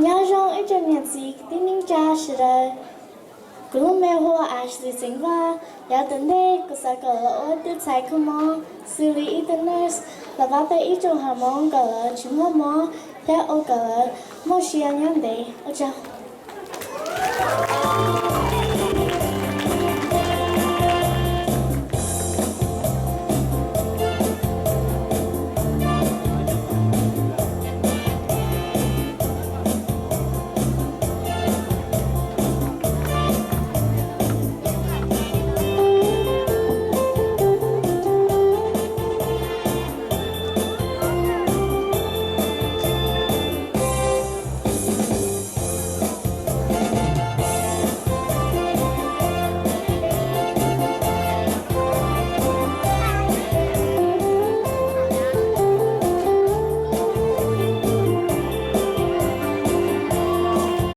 Nyob zoo ib tsoom niam txiv kwv tij neej tsa sawv daws. Kuv lub npe hu ua Ashley Xeev Vaj. Yav tom ntej kuv xav kom lawv ua ib tug txhais kho mob xws li ib tug nurse los pab peb ib tsoom hav Hmoob kom lawv tsis muaj mob thiab ua kom lawv muaj sia nyob ntev. Ua tsaug.